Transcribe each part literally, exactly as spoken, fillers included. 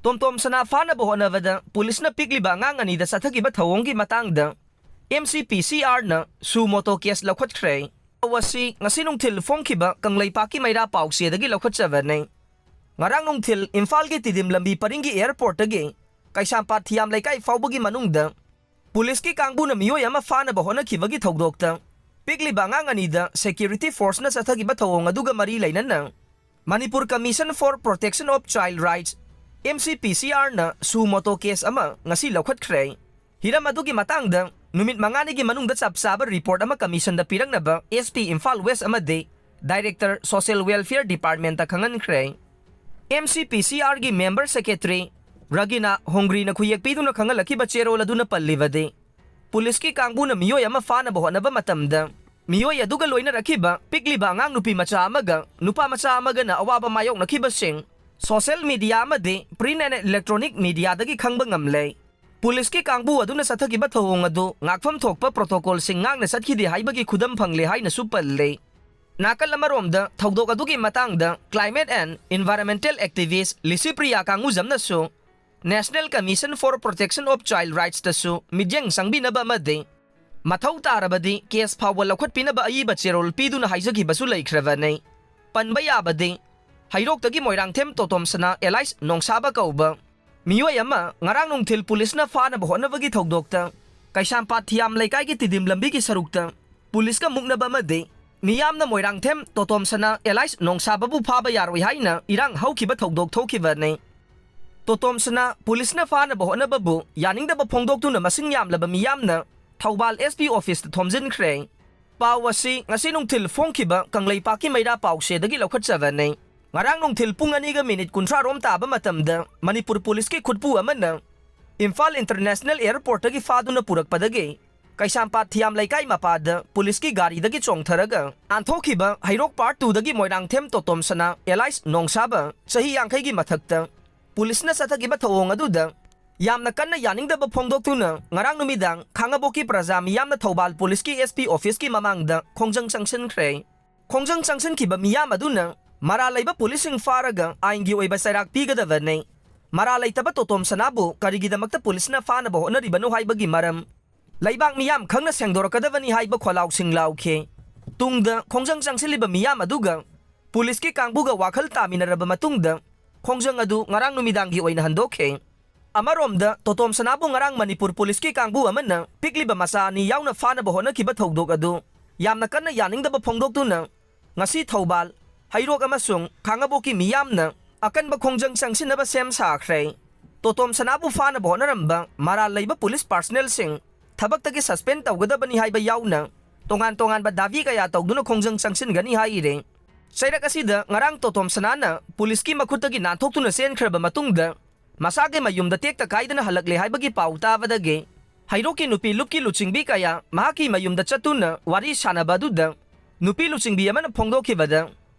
ꯇꯣꯝꯇꯣꯝ ꯁꯅꯥ ꯐꯥꯅꯕ ꯍꯣꯠꯅꯕꯗ ꯄꯨꯂꯤꯁꯅ ꯄꯤꯛꯂꯤꯕ ꯑꯉꯥꯡ ꯑꯅꯤꯗ ꯆꯠꯊꯈꯤꯕ ꯊꯧꯑꯣꯡꯒꯤ ꯃꯇꯥꯡꯗ ꯑꯦꯝ ꯁꯤ ꯄꯤ ꯁꯤ ꯑꯥꯔꯅ suo moto case ꯂꯧꯈꯠꯈ꯭ꯔꯦ꯫ ꯄꯥꯎ ꯑꯁꯤ ꯉꯁꯤ ꯅꯨꯡꯊꯤꯜ ꯐꯣꯡꯈꯤꯕ ꯀꯪꯂꯩꯄꯥꯛꯀꯤ ꯃꯩꯔꯥ ꯄꯥꯎꯆꯦꯗꯒꯤ ꯂꯧꯈꯠꯆꯕꯅꯤ꯫ ꯉꯔꯥꯡ ꯅꯨꯡꯊꯤꯜ ꯏꯝꯐꯥꯜꯒꯤ ꯇꯤꯗꯤꯝ ꯂꯝꯕꯤ ꯄꯔꯤꯡꯒꯤ airport ꯇꯒꯤ ꯀꯩꯁꯥꯝꯄꯥꯠ ꯊꯤꯌꯥꯝ ꯂꯩꯀꯥꯏ ꯐꯥꯎꯕꯒꯤ ꯃꯅꯨꯡꯗ ꯄꯨꯂꯤꯁꯀꯤ ꯀꯥꯡꯕꯨꯅ ꯃꯤꯑꯣꯏ ꯑꯃ ꯐꯥꯅꯕ ꯍꯣꯠꯅꯈꯤꯕꯒꯤ ꯊꯧꯗꯣꯛꯇ ꯄꯤꯛꯂꯤꯕ ꯑꯉꯥꯡ ꯑꯅꯤꯗ security force ꯅ ꯆꯠꯊꯈꯤꯕ ꯊꯧꯑꯣꯡ ꯑꯗꯨꯒ ꯃꯔꯤ ꯂꯩꯅꯅ Manipur Commission for Protection of Child Rights, M C P ꯁꯤ ꯑꯥꯔꯅ suo moto case ꯑꯃ ꯉꯁꯤ ꯂꯧꯈꯠꯈ꯭ꯔꯦ꯫ ꯍꯤꯔꯝ ꯑꯗꯨꯒꯤ ꯃꯇꯥꯡꯗ ꯅꯨꯃꯤꯠ ꯃꯉꯥꯅꯤꯒꯤ ꯃꯅꯨꯡꯗ ꯆꯞ ꯆꯥꯕ report ꯑꯃ commission ꯗ ꯄꯤꯔꯛꯅꯕ ꯑꯦꯁ ꯄꯤ ꯏꯝꯐꯥꯜ ꯋꯦꯁ ꯑꯃꯗꯤ director social welfare department ꯇ ꯈꯪꯍꯟꯈ꯭ꯔꯦ꯫ ꯑꯦꯝ ꯁꯤ ꯄꯤ ꯁꯤ ꯑꯥꯔꯒꯤ member secretary ꯔꯒꯤꯅꯥ ꯍꯣꯡꯒ꯭ꯔꯤꯅ ꯈꯨꯌꯦꯛ ꯄꯤꯗꯨꯅ ꯈꯪꯍꯜꯂꯛꯈꯤꯕ ꯆꯦꯔꯣꯜ ꯑꯗꯨꯅ ꯄꯜꯂꯤꯕꯗꯤ, ꯄꯨꯂꯤꯁꯀꯤ ꯀꯥꯡꯕꯨꯅ ꯃꯤꯑꯣꯏ ꯑꯃ ꯐꯥꯅꯕ ꯍꯣꯠꯅꯕ ꯃꯇꯝꯗ ꯃꯤꯑꯣꯏ ꯑꯗꯨꯒ ꯂꯣꯏꯅꯔꯛꯈꯤꯕ ꯄꯤꯛꯂꯤꯕ ꯑꯉꯥꯡ ꯅꯨꯄꯤ ꯃꯆꯥ ꯑꯃꯒ ꯅꯨꯄꯥ ꯃꯆꯥ ꯑꯃꯒꯅ ꯑꯋꯥꯕ ꯃꯥꯌꯣꯛꯅꯈꯤꯕꯁꯤꯡ social media ꯑꯃꯗꯤ print and electronic media ꯗꯒꯤ ꯈꯪꯕ ꯉꯝꯂꯦ꯫ ꯄꯨꯂꯤꯁꯀꯤ ꯀꯥꯡꯕꯨ ꯑꯗꯨꯅ ꯆꯠꯊꯈꯤꯕ ꯊꯧꯑꯣꯡ ꯑꯗꯨ ꯉꯥꯛꯐꯝ ꯊꯣꯛꯄ protocol ꯁꯤꯡ ꯉꯥꯛꯅ ꯆꯠꯈꯤꯗꯦ ꯍꯥꯏꯕꯒꯤ ꯈꯨꯗꯝ ꯐꯪꯂꯦ ꯍꯥꯏꯅꯁꯨ ꯄꯜꯂꯤ꯫ ꯅꯥꯀꯜ ꯑꯃꯔꯣꯝꯗ ꯊꯧꯗꯣꯛ ꯑꯗꯨꯒꯤ ꯃꯇꯥꯡꯗ climate and environmental activist Licypriya ꯀꯥꯡꯉꯨꯖꯝꯅꯁꯨ National Commission for Protection of Child Rights ꯇꯁꯨ ꯃꯤꯠꯌꯦꯡ ꯆꯪꯕꯤꯅꯕ ꯑꯃꯗꯤ ꯃꯊꯧ ꯇꯥꯔꯕꯗꯤ case ꯐꯥꯎꯕ ꯂꯧꯈꯠꯄꯤꯅꯕ ꯑꯏꯕ ꯆꯦꯔꯣꯜ ꯄꯤꯗꯨꯅ ꯍꯥꯏꯖꯈꯤꯕꯁꯨ ꯂꯩꯈ꯭ꯔꯕꯅꯤ꯫ ꯄꯟꯕ ꯌꯥꯕꯗꯤ, ꯍꯩꯔꯣꯛꯇꯒꯤ ꯃꯣꯏꯔꯥꯡꯊꯦꯝ ꯇꯣꯇꯣꯝꯁꯅꯥ alias ꯅꯣꯡꯁꯥꯕ ꯀꯧꯕ ꯃꯤꯑꯣꯏ ꯑꯃ ꯉꯔꯥꯡ ꯅꯨꯡꯊꯤꯜ ꯄꯨꯂꯤꯁꯅ ꯐꯥꯅꯕ ꯍꯣꯠꯅꯕꯒꯤ ꯊꯧꯗꯣꯛꯇ ꯀꯩꯁꯥꯝꯄꯥꯠ ꯊꯤꯌꯥꯝ ꯂꯩꯀꯥꯏꯒꯤ ꯇꯤꯗꯤꯝ ꯂꯝꯕꯤꯒꯤ ꯁꯔꯨꯛꯇ ꯄꯨꯂꯤꯁꯀ ꯃꯨꯛꯅꯕ ꯑꯃꯗꯤ ꯃꯤꯌꯥꯝꯅ ꯃꯣꯏꯔꯥꯡꯊꯦꯝ ꯇꯣꯇꯣꯝꯁꯅꯥ alias ꯅꯣꯡꯁꯥꯕꯕꯨ ꯐꯥꯕ ꯌꯥꯔꯣꯏ ꯍꯥꯏꯅ ꯏꯔꯥꯡ ꯍꯧꯈꯤꯕ ꯊꯧꯗꯣꯛ ꯊꯣꯛꯈꯤꯕꯅꯤ꯫ ꯇꯣꯇꯣꯝꯁꯅꯥ ꯄꯨꯂꯤꯁꯅ ꯐꯥꯅꯕ ꯍꯣꯠꯅꯕꯕꯨ ꯌꯥꯅꯤꯡꯗꯕ ꯐꯣꯡꯗꯣꯛꯇꯨꯅ ꯃꯁꯤꯡ ꯌꯥꯝꯂꯕ ꯃꯤꯌꯥꯝꯅ ꯊꯧꯕꯥꯜ ꯑꯦꯁ ꯄꯤ office ꯇ ꯊꯣꯝꯖꯤꯟꯈ꯭ꯔꯦ꯫ ꯄꯥꯎ ꯑꯁꯤ ꯉꯁꯤ ꯅꯨꯡꯊꯤꯜ ꯐꯣꯡꯈꯤꯕ ꯀꯪꯂꯩꯄꯥꯛꯀꯤ ꯃꯩꯔꯥ ꯄꯥꯎꯆꯦꯗꯒꯤ ꯂꯧꯈꯠꯆꯕꯅꯤ꯫ ꯉꯔꯥꯡ ꯅꯨꯡꯊꯤꯜ ꯄꯨꯡ ꯑꯅꯤꯒ ꯃꯤꯅꯤꯠ ꯀꯨꯟꯊ꯭ꯔꯥ ꯔꯣꯝ ꯇꯥꯕ ꯃꯇꯝꯗ ꯃꯅꯤꯄꯨꯔ ꯄꯨꯂꯤꯁꯀꯤ ꯈꯨꯠꯄꯨ ꯑꯃꯅ ꯏꯝꯐꯥꯜ International Airport ꯇꯒꯤ ꯐꯥꯗꯨꯅ ꯄꯨꯔꯛꯄꯗꯒꯤ ꯀꯩꯁꯥꯝꯄꯥꯠ ꯊꯤꯌꯥꯝ ꯂꯩꯀꯥꯏ ꯃꯄꯥꯗ ꯄꯨꯂꯤꯁꯀꯤ ꯒꯥꯔꯤꯗꯒꯤ ꯆꯣꯡꯊꯔꯒ ꯅꯥꯟꯊꯣꯛꯈꯤꯕ ꯍꯩꯔꯣꯛ Part two ꯗꯒꯤ ꯃꯣꯏꯔꯥꯡꯊꯦꯝ ꯇꯣꯇꯣꯝꯁꯅꯥ alias ꯅꯣꯡꯁꯥꯕ ꯆꯍꯤ ꯌꯥꯡꯈꯩꯒꯤ ꯃꯊꯛꯇ ꯄꯨꯂꯤꯁꯅ ꯆꯠꯊꯈꯤꯕ ꯊꯧꯑꯣꯡ ꯑꯗꯨꯗ ꯌꯥꯝꯅ ꯀꯟꯅ ꯌꯥꯅꯤꯡꯗꯕ ꯐꯣꯡꯗꯣꯛꯇꯨꯅ ꯉꯔꯥꯡ ꯅꯨꯃꯤꯗꯥꯡ ꯈꯥꯡꯉꯕꯣꯛꯀꯤ ꯄ꯭ꯔꯖꯥ ꯃꯤꯌꯥꯝꯅ ꯊꯧꯕꯥꯜ ꯄꯨꯂꯤꯁꯀꯤ ꯑꯦꯁ ꯄꯤ office ꯀꯤ ꯃꯃꯥꯡꯗ ꯈꯣꯡꯖꯪ ꯆꯪꯁꯤꯟꯈ꯭ꯔꯦ꯫ ꯈꯣꯡꯖꯪ ꯆꯪꯁꯤꯟꯈꯤꯕ ꯃꯤꯌꯥꯝ ꯑꯗꯨꯅ ꯃꯔꯥꯜ ꯂꯩꯕ ꯄꯨꯂꯤꯁꯁꯤꯡ ꯐꯥꯔꯒ ꯑꯥꯏꯟꯒꯤ ꯑꯣꯏꯕ ꯆꯩꯔꯥꯛ ꯄꯤꯒꯗꯕꯅꯤ꯫ ꯃꯔꯥꯜ ꯂꯩꯇꯕ ꯇꯣꯇꯣꯝ ꯁꯅꯥꯕꯨ ꯀꯔꯤꯒꯤꯗꯃꯛꯇ ꯄꯨꯂꯤꯁꯅ ꯐꯥꯅꯕ ꯍꯣꯠꯅꯔꯤꯕꯅꯣ ꯍꯥꯏꯕꯒꯤ ꯃꯔꯝ ꯂꯩꯕꯥꯛ ꯃꯤꯌꯥꯝ ꯈꯪꯅ ꯁꯦꯡꯗꯣꯔꯛꯀꯗꯕꯅꯤ ꯍꯥꯏꯕ ꯈꯣꯜꯂꯥꯎꯁꯤꯡ ꯂꯥꯎꯈꯤ꯫ ꯇꯨꯡꯗ ꯈꯣꯡꯖꯪ ꯆꯪꯁꯤꯜꯂꯤꯕ ꯃꯤꯌꯥꯝ ꯑꯗꯨꯒ ꯄꯨꯂꯤꯁꯀꯤ ꯀꯥꯡꯕꯨꯒ ꯋꯥꯈꯜ ꯇꯥꯃꯤꯟꯅꯔꯕ ꯃꯇꯨꯡꯗ ꯈꯣꯡꯖꯪ ꯑꯗꯨ ꯉꯔꯥꯡ ꯅꯨꯃꯤꯗꯥꯡꯒꯤ ꯑꯣꯏꯅ ꯍꯟꯗꯣꯛꯈꯤ꯫ ꯑꯃꯔꯣꯝꯗ ꯇꯣꯇꯣꯝ ꯁꯅꯥꯕꯨ ꯉꯔꯥꯡ ꯃꯅꯤꯄꯨꯔ ꯄꯨꯂꯤꯁꯀꯤ ꯀꯥꯡꯕꯨ ꯑꯃꯅ ꯄꯤꯛꯂꯤꯕ ꯃꯆꯥ ꯑꯅꯤ ꯌꯥꯎꯅ ꯐꯥꯅꯕ ꯍꯣꯠꯅꯈꯤꯕ ꯊꯧꯗꯣꯛ ꯑꯗꯨ ꯌꯥꯝꯅ ꯀꯟꯅ ꯌꯥꯅꯤꯡꯗꯕ ꯐꯣꯡꯗꯣꯛꯇꯨꯅ ꯉꯁꯤ ꯊꯧꯕꯥꯜ, ꯍꯩꯔꯣꯛ ꯑꯃꯁꯨꯡ ꯈꯥꯉꯕꯣꯛꯀꯤ ꯃꯤꯌꯥꯝꯅ ꯑꯀꯟꯕ ꯈꯣꯡꯖꯪ ꯆꯪꯁꯤꯟꯅꯕ ꯁꯦꯝ ꯁꯥꯈ꯭ꯔꯦ꯫ ꯇꯣꯇꯣꯝ ꯁꯅꯥꯕꯨ ꯐꯥꯅꯕ ꯍꯣꯠꯅꯔꯝꯕ ꯃꯔꯥꯜ ꯂꯩꯕ ꯄꯨꯂꯤꯁ ꯄꯥꯔꯁꯅꯦꯜꯁꯤꯡ ꯊꯕꯛꯇꯒꯤ ꯁꯁꯄꯦꯟ ꯇꯧꯒꯗꯕꯅꯤ ꯍꯥꯏꯕ ꯌꯥꯎꯅ ꯇꯣꯉꯥꯟ ꯇꯣꯉꯥꯟꯕ ꯗꯥꯕꯤ ꯀꯌꯥ ꯇꯧꯗꯨꯅ ꯈꯣꯡꯖꯪ ꯆꯪꯁꯤꯟꯒꯅꯤ ꯍꯥꯏꯔꯦ꯫ ꯆꯩꯔꯛ ꯑꯁꯤꯗ ꯉꯔꯥꯡ ꯇꯣꯇꯣꯝ ꯁꯅꯥꯅ ꯄꯨꯂꯤꯁꯀꯤ ꯃꯈꯨꯠꯇꯒꯤ ꯅꯥꯟꯊꯣꯛꯇꯨꯅ ꯆꯦꯟꯈ꯭ꯔꯕ ꯃꯇꯨꯡꯗ ꯃꯁꯥꯒꯤ ꯃꯌꯨꯝꯗ ꯇꯦꯛꯇ ꯀꯥꯏꯗꯅ ꯍꯜꯂꯛꯂꯦ ꯍꯥꯏꯕꯒꯤ ꯄꯥꯎ ꯇꯥꯕꯗꯒꯤ ꯍꯩꯔꯣꯛꯀꯤ ꯅꯨꯄꯤ ꯂꯨꯞꯀꯤ ꯂꯨꯆꯤꯡꯕꯤ ꯀꯌꯥ ꯃꯍꯥꯛꯀꯤ ꯃꯌꯨꯝꯗ ꯆꯠꯇꯨꯅ ꯋꯥꯔꯤ ꯁꯥꯟꯅꯕ ꯑꯗꯨꯗ ꯅꯨꯄꯤ ꯂꯨꯆꯤꯡꯕꯤ ꯑꯃꯅ ꯐꯣꯡꯗꯣꯛꯈꯤꯕꯗ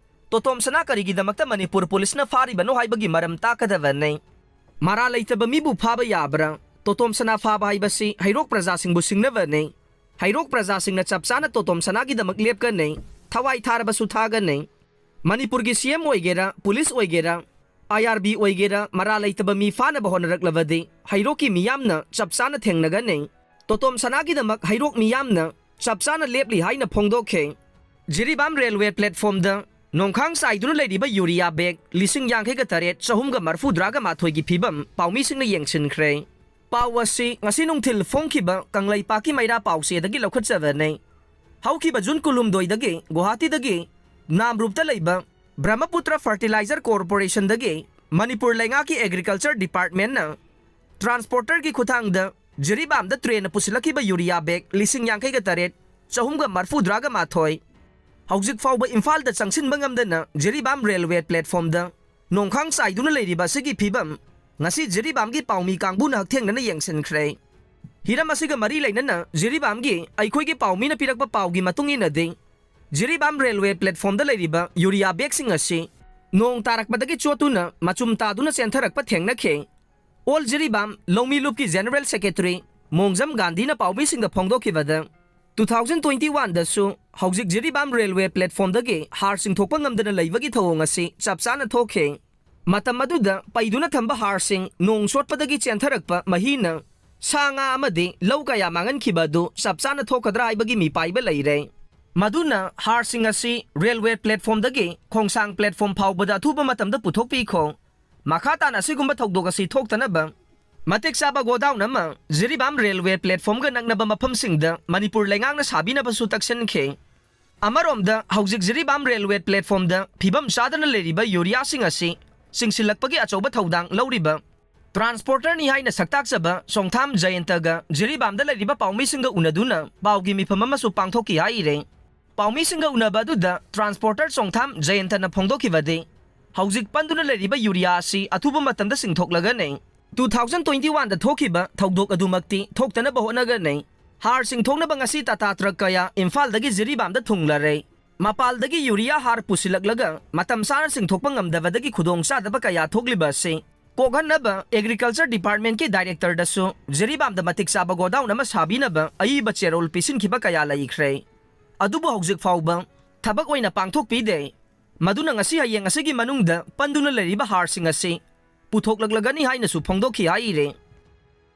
ꯇꯣꯇꯣꯝ ꯁꯅꯥ ꯀꯔꯤꯒꯤꯗꯃꯛꯇ ꯃꯅꯤꯄꯨꯔ ꯄꯨꯂꯤꯁꯅ ꯐꯥꯔꯤꯕꯅꯣ ꯍꯥꯏꯕꯒꯤ ꯃꯔꯝ ꯇꯥꯛꯀꯗꯕꯅꯤ꯫ ꯃꯔꯥ ꯂꯩꯇꯕ ꯃꯤꯕꯨ ꯐꯥꯕ ꯌꯥꯕ꯭ꯔꯥ? ꯇꯣꯇꯣꯝ ꯁꯅꯥ ꯐꯥꯕ ꯍꯥꯏꯕꯁꯤ ꯍꯩꯔꯣꯛ ꯄ꯭ꯔꯖꯥꯁꯤꯡꯕꯨ ꯁꯤꯡꯅꯕꯅꯤ꯫ ꯍꯩꯔꯣꯛ ꯄ꯭ꯔꯖꯥꯁꯤꯡꯅ ꯆꯞ ꯆꯥꯅ ꯇꯣꯇꯣꯝ ꯁꯅꯥꯒꯤꯗꯃꯛ ꯂꯦꯞꯀꯅꯤ, ꯊꯋꯥꯏ ꯊꯥꯔꯕꯁꯨ ꯊꯥꯒꯅꯤ꯫ ꯃꯅꯤꯄꯨꯔꯒꯤ ꯁꯤ ꯑꯦꯝ ꯑꯣꯏꯒꯦꯔꯥ, ꯄꯨꯂꯤꯁ ꯑꯣꯏꯒꯦꯔꯥ, ꯑꯥꯏ ꯑꯥꯔ ꯕꯤ ꯑꯣꯏꯒꯦꯔꯥ, ꯃꯔꯥ ꯂꯩꯇꯕ ꯃꯤ ꯐꯥꯅꯕ ꯍꯣꯠꯅꯔꯛꯂꯕꯗꯤ ꯍꯩꯔꯣꯛꯀꯤ ꯃꯤꯌꯥꯝꯅ ꯆꯞ ꯆꯥꯅ ꯊꯦꯡꯅꯒꯅꯤ꯫ ꯇꯣꯇꯣꯝ ꯁꯅꯥꯒꯤꯗꯃꯛ ꯍꯩꯔꯣꯛ ꯃꯤꯌꯥꯝꯅ ꯆꯞ ꯆꯥꯅ ꯂꯦꯞꯂꯤ ꯍꯥꯏꯅ ꯐꯣꯡꯗꯣꯛꯈꯤ꯫ ꯖꯤꯔꯤꯕꯥꯝ ꯔꯦꯜꯋꯦ ꯄ꯭ꯂꯦꯠꯐꯣꯔꯝꯗ ꯅꯣꯡꯈꯥꯡ ꯆꯥꯏꯗꯨꯅ ꯂꯩꯔꯤꯕ ꯌꯨꯔꯤꯌꯥ ꯕꯦꯒ ꯂꯤꯁꯤꯡ ꯌꯥꯡꯈꯩꯒ ꯇꯔꯦꯠ, ꯆꯍꯨꯝꯒ ꯃꯔꯐꯨꯇꯔꯥꯒ ꯃꯥꯊꯣꯏꯒꯤ ꯐꯤꯕꯝ ꯄꯥꯎꯃꯤꯁꯤꯡꯅ ꯌꯦꯡꯁꯤꯟꯈ꯭ꯔꯦ꯫ ꯄꯥꯎ ꯑꯁꯤ ꯉꯁꯤ ꯅꯨꯡꯊꯤꯜ ꯐꯣꯡꯈꯤꯕ ꯀꯪꯂꯩꯄꯥꯛꯀꯤ ꯃꯩꯔꯥ ꯄꯥꯎꯆꯦꯗꯒꯤ ꯂꯧꯈꯠꯆꯕꯅꯤ꯫ ꯍꯧꯈꯤꯕ ꯖꯨꯟ ꯀꯨꯟꯍꯨꯝꯗꯣꯏꯗꯒꯤ ꯒꯨꯋꯥꯍꯥꯇꯤꯗꯒꯤ ꯅꯥꯝꯔꯨꯞꯇ ꯂꯩꯕ ꯕ꯭ꯔꯍꯃꯄꯨꯇ꯭ꯔ ꯐꯔꯇꯤꯂꯥꯏꯖꯔ ꯀꯣꯔꯄꯣꯔꯦꯁꯟꯗꯒꯤ ꯃꯅꯤꯄꯨꯔ ꯂꯩꯉꯥꯛꯀꯤ ꯑꯦꯒ꯭ꯔꯤꯀꯜꯆꯔ ꯗꯤꯄꯥꯔꯠꯃꯦꯟꯠꯅ ꯇ꯭ꯔꯥꯟꯁꯄꯣꯔꯇꯔꯒꯤ ꯈꯨꯠꯊꯥꯡꯗ ꯖꯤꯔꯤꯕꯥꯝꯗ ꯇ꯭ꯔꯦꯟꯅ ꯄꯨꯁꯤꯜꯂꯛꯈꯤꯕ ꯌꯨꯔꯤꯌꯥ ꯕꯦꯒ ꯂꯤꯁꯤꯡ ꯌꯥꯡꯈꯩꯒ ꯇꯔꯦꯠ, ꯆꯍꯨꯝꯒ ꯃꯔꯐꯨꯇꯔꯥꯒ ꯃꯥꯊꯣꯏ ꯍꯧꯖꯤꯛ ꯐꯥꯎꯕ ꯏꯝꯐꯥꯜꯗ ꯆꯪꯁꯤꯟꯕ ꯉꯝꯗꯅ ꯖꯤꯔꯤꯕꯥꯝ ꯔꯦꯜꯋꯦ ꯄ꯭ꯂꯦꯠꯐꯣꯔꯝꯗ ꯅꯣꯡꯈꯥꯡ ꯆꯥꯏꯗꯨꯅ ꯂꯩꯔꯤꯕ ꯑꯁꯤꯒꯤ ꯐꯤꯕꯝ ꯉꯁꯤ ꯖꯤꯔꯤꯕꯥꯝꯒꯤ ꯄꯥꯎꯃꯤ ꯀꯥꯡꯕꯨꯅ ꯍꯛꯊꯦꯡꯅꯅ ꯌꯦꯡꯁꯤꯟꯈ꯭ꯔꯦ꯫ ꯍꯤꯔꯝ ꯑꯁꯤꯒ ꯃꯔꯤ ꯂꯩꯅꯅ ꯖꯤꯔꯤꯕꯥꯝꯒꯤ ꯑꯩꯈꯣꯏꯒꯤ ꯄꯥꯎꯃꯤꯅ ꯄꯤꯔꯛꯄ ꯄꯥꯎꯒꯤ ꯃꯇꯨꯡ ꯏꯟꯅꯗꯤ, ꯖꯤꯔꯤꯕꯥꯝ ꯔꯦꯜꯋꯦ ꯄ꯭ꯂꯦꯠꯐꯣꯔꯝꯗ ꯂꯩꯔꯤꯕ ꯌꯨꯔꯤꯌꯥ ꯕꯦꯒꯁꯤꯡ ꯑꯁꯤ ꯅꯣꯡ ꯇꯥꯔꯛꯄꯗꯒꯤ ꯆꯣꯠꯇꯨꯅ ꯃꯆꯨꯝ ꯇꯥꯗꯨꯅ ꯆꯦꯟꯊꯔꯛꯄ ꯊꯦꯡꯅꯈꯤ꯫ ꯑꯣꯜ ꯖꯤꯔꯤꯕꯥꯝ ꯂꯧꯃꯤ ꯂꯨꯞꯀꯤ ꯖꯦꯅꯔꯦꯜ ꯁꯦꯀ꯭ꯔꯦꯇꯔꯤ ꯃꯣꯡꯖꯝ ꯒꯥꯟꯙꯤꯅ ꯄꯥꯎꯃꯤꯁꯤꯡꯗ ꯐꯣꯡꯗꯣꯛꯈꯤꯕꯗ, ꯇꯨ ꯊꯥꯎꯖꯟ ꯇ꯭ꯋꯦꯟꯇꯤ ꯋꯥꯟꯗꯁꯨ ꯍꯧꯖꯤꯛ ꯖꯤꯔꯤꯕꯥꯝ ꯔꯦꯜꯋꯦ ꯄ꯭ꯂꯦꯠꯐꯣꯔꯝꯗꯒꯤ ꯍꯥꯔ ꯆꯤꯡꯊꯣꯛꯄ ꯉꯝꯗꯅ ꯂꯩꯕꯒꯤ ꯊꯧꯑꯣꯡ ꯑꯁꯤ ꯆꯞ ꯆꯥꯅ ꯊꯣꯛꯈꯤ꯫ ꯃꯇꯝ ꯑꯗꯨꯗ ꯄꯩꯗꯨꯅ ꯊꯝꯕ ꯍꯥꯔꯁꯤꯡ ꯅꯣꯡ ꯆꯣꯠꯄꯗꯒꯤ ꯆꯦꯟꯊꯔꯛꯄ ꯃꯍꯤꯅ ꯁꯥ ꯉꯥ ꯑꯃꯗꯤ ꯂꯧ ꯀꯌꯥ ꯃꯥꯡꯍꯟꯈꯤꯕ ꯑꯗꯨ ꯆꯞ ꯆꯥꯅ ꯊꯣꯛꯀꯗ꯭ꯔꯥ ꯍꯥꯏꯕꯒꯤ ꯃꯤꯄꯥꯏꯕ ꯂꯩꯔꯦ꯫ ꯃꯗꯨꯅ ꯍꯥꯔꯁꯤꯡ ꯑꯁꯤ ꯔꯦꯜꯋꯦ ꯄ꯭ꯂꯦꯠꯐꯣꯝꯗꯒꯤ ꯈꯣꯡꯁꯥꯡ ꯄ꯭ꯂꯦꯠꯐꯣꯝ ꯐꯥꯎꯕꯗ ꯑꯊꯨꯕ ꯃꯇꯝꯗ ꯄꯨꯊꯣꯛꯄꯤꯈꯣ꯫ ꯃꯈꯥ ꯇꯥꯅ ꯑꯁꯤꯒꯨꯝꯕ ꯊꯧꯗꯣꯛ ꯑꯁꯤ ꯊꯣꯛꯇꯅꯕ ꯃꯇꯤꯛ ꯆꯥꯕ ꯒꯣꯗꯥꯎꯟ ꯑꯃ ꯖꯤꯔꯤꯕꯥꯝ ꯔꯦꯜꯋꯦ ꯄ꯭ꯂꯦꯠꯐꯣꯝꯒ ꯅꯛꯅꯕ ꯃꯐꯝꯁꯤꯡꯗ ꯃꯅꯤꯄꯨꯔ ꯂꯩꯉꯥꯛꯅ ꯁꯥꯕꯤꯅꯕꯁꯨ ꯇꯛꯁꯤꯟꯈꯤ꯫ ꯑꯃꯔꯣꯝꯗ ꯍꯧꯖꯤꯛ ꯖꯤꯔꯤꯕꯥꯝ ꯔꯦꯜꯋꯦ ꯄ꯭ꯂꯦꯠꯐꯣꯝꯗ ꯐꯤꯕꯝ ꯆꯥꯗꯅ ꯂꯩꯔꯤꯕ ꯌꯨꯔꯤꯌꯥꯁꯤꯡ ꯑꯁꯤ ꯆꯤꯡꯁꯤꯜꯂꯛꯄꯒꯤ ꯑꯆꯧꯕ ꯊꯧꯗꯥꯡ ꯂꯧꯔꯤꯕ ꯇ꯭ꯔꯥꯟꯁꯄꯣꯔꯇꯔꯅꯤ ꯍꯥꯏꯅ ꯁꯛꯇꯥꯛꯆꯕ ꯆꯣꯡꯊꯥꯝ ꯖꯌꯟꯇꯒ ꯖꯤꯔꯤꯕꯥꯝꯗ ꯂꯩꯔꯤꯕ ꯄꯥꯎꯃꯤꯁꯤꯡꯒ ꯎꯅꯗꯨꯅ ꯄꯥꯎꯒꯤ ꯃꯤꯐꯝ ꯑꯃꯁꯨ ꯄꯥꯡꯊꯣꯛꯈꯤ ꯍꯥꯏꯔꯦ꯫ ꯄꯥꯎꯃꯤꯁꯤꯡꯒ ꯎꯅꯕ ꯑꯗꯨꯗ ꯇ꯭ꯔꯥꯟꯁꯄꯣꯔꯇꯔ ꯆꯣꯡꯊꯥꯝ ꯖꯌꯟꯇꯅ ꯐꯣꯡꯗꯣꯛꯈꯤꯕꯗꯤ, ꯍꯧꯖꯤꯛ ꯄꯟꯗꯨꯅ ꯂꯩꯔꯤꯕ ꯌꯨꯔꯤꯌꯥ ꯑꯁꯤ ꯑꯊꯨꯕ ꯃꯇꯝꯗ ꯆꯤꯡꯊꯣꯛꯂꯒꯅꯤ꯫ ꯇꯨ ꯊꯥꯎꯖꯟ ꯇ꯭ꯋꯦꯟꯇꯤ ꯋꯥꯟꯗ ꯊꯣꯛꯈꯤꯕ ꯊꯧꯗꯣꯛ ꯑꯗꯨꯃꯛꯇꯤ ꯊꯣꯛꯇꯅꯕ ꯍꯣꯠꯅꯒꯅꯤ꯫ ꯍꯥꯔ ꯆꯤꯡꯊꯣꯛꯅꯕ ꯉꯁꯤ ꯇꯥꯇꯥ ꯇ꯭ꯔꯛ ꯀꯌꯥ ꯏꯝꯐꯥꯜꯗꯒꯤ ꯖꯤꯔꯤꯕꯥꯝꯗ ꯊꯨꯡꯂꯔꯦ꯫ ꯃꯄꯥꯜꯗꯒꯤ ꯌꯨꯔꯤꯌꯥ ꯍꯥꯔ ꯄꯨꯁꯤꯜꯂꯛꯂꯒ ꯃꯇꯝ ꯆꯥꯅ ꯆꯤꯡꯊꯣꯛꯄ ꯉꯝꯗꯕꯗꯒꯤ ꯈꯨꯗꯣꯡꯆꯥꯗꯕ ꯀꯌꯥ ꯊꯣꯛꯂꯤꯕ ꯑꯁꯤ ꯀꯣꯛꯍꯟꯅꯕ ꯑꯦꯒ꯭ꯔꯤꯀꯜꯆꯔ ꯗꯤꯄꯥꯔꯠꯃꯦꯟꯠꯀꯤ ꯗꯥꯏꯔꯦꯛꯇꯔꯗꯁꯨ ꯖꯤꯔꯤꯕꯥꯝꯗ ꯃꯇꯤꯛ ꯆꯥꯕ ꯒꯣꯗꯥꯎꯟ ꯑꯃ ꯁꯥꯕꯤꯅꯕ ꯑꯏꯕ ꯆꯦꯔꯣꯜ ꯄꯤꯁꯤꯟꯈꯤꯕ ꯀꯌꯥ ꯂꯩꯈ꯭ꯔꯦ꯫ ꯑꯗꯨꯕꯨ ꯍꯧꯖꯤꯛ ꯐꯥꯎꯕ ꯊꯕꯛ ꯑꯣꯏꯅ ꯄꯥꯡꯊꯣꯛꯄꯤꯗꯦ꯫ ꯃꯗꯨꯅ ꯉꯁꯤ ꯍꯌꯦꯡ ꯑꯁꯤꯒꯤ ꯃꯅꯨꯡꯗ ꯄꯟꯗꯨꯅ ꯂꯩꯔꯤꯕ ꯍꯥꯔꯁꯤꯡ ꯑꯁꯤ ꯄꯨꯊꯣꯛꯂꯛꯂꯒꯅꯤ ꯍꯥꯏꯅꯁꯨ ꯐꯣꯡꯗꯣꯛꯈꯤ ꯍꯥꯏꯔꯤ꯫